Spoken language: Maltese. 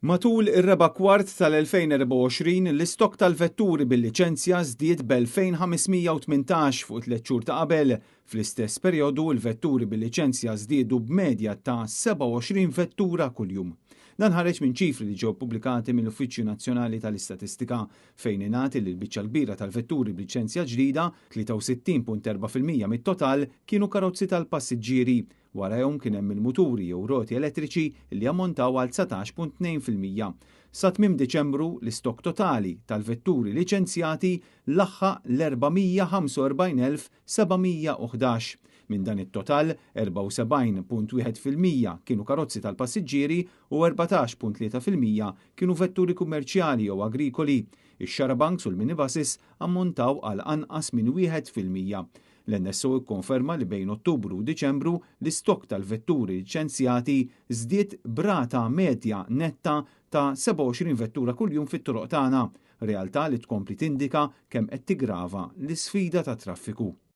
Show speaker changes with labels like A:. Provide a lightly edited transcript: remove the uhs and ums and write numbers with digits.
A: Matul ir-raba' kwart tal-2024, l-istokk tal-vetturi bil-liċenzja żdied b'2,518 fuq it-tliet xhur ta' qabel. Fl-istess perjodu, il-vetturi bil-liċenzja żdiedu b'medja ta' 27 vettura kuljum. Dan ħareġ minn ċifri li ġew pubblikati mill-Uffiċċju Nazzjonali tal-Istatistika, fejn ingħad li l-biċċa l-kbira tal-vetturi b'liċenzja ġdida, 63.4% mit-total, kienu karozzi tal-passiġġieri. Warajhom kien hemm il-muturi jew roti elettriċi li ammontaw għal 19.2%. Sa tmiem Diċembru, l-istokk totali tal-vetturi liċenzjati laħaq l-445,711. Minn dan it-total, 74.1% kienu karozzi tal-passiġġieri u 14.3% kienu vetturi kummerċjali jew agrikoli. Ix-xarabanks u l-minibuses ammontaw għal anqas minn 1%. L-NSO ikkonferma li bejn Ottubru u Diċembru l-istokk tal-vetturi liċenzjati żdied b'rata medja netta ta' 27 vettura kuljum fit-toroq tagħna, realtà li tkompli tindika kemm qed tigrava l-isfida tat-traffiku.